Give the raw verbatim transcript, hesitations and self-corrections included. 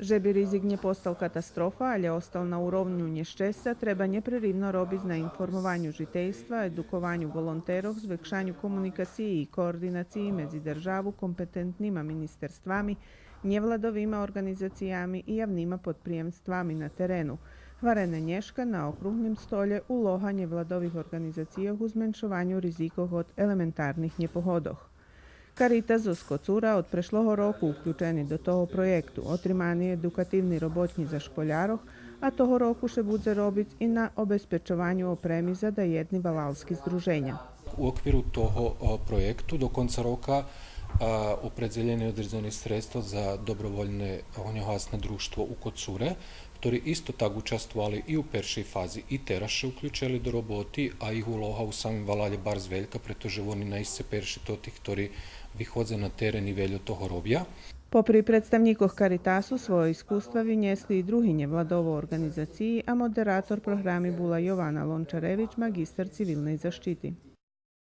Же би ризик нє постал катастрофа, алє остал на уровню нєщесца, треба нєпреривно робиц на информованю жительства, едукованю волонтерох, звекшаню комуникациї и координациї медзи державу, компетентнима министерствами, нєвладовима орґанизациями и явнима подприємствами на терену. Гварене нєшка на округлим столє улога нєвладових орґанизацийох у зменшованю ризикох од елементарних нєпогодох. Каритас зоз Коцура од прешлого року уключени до того проєкту. Отримани едукативни роботнї за школярох, а того року ше будзе робиц и на обезпечованю опреми за даєдни валалски здруженя. У оквиру того, о, проєкту до конца рока, а, опредзелєне одредзене средства за добровольне огньогасне дружтво у Коцуре, хтори исто так участвовали и у першей фази и тераз ше уключели до роботи, а їх улога у самим валалє барз велька, прето же вони наисце перши тоти хтори виходза на терен и вельо того робя. Попри представнїкох Каритасу, свойо искуства винєсли и други нєвладово орґанизациї, а модератор програми була Йована Лончаревич, маґистер цивилней защити.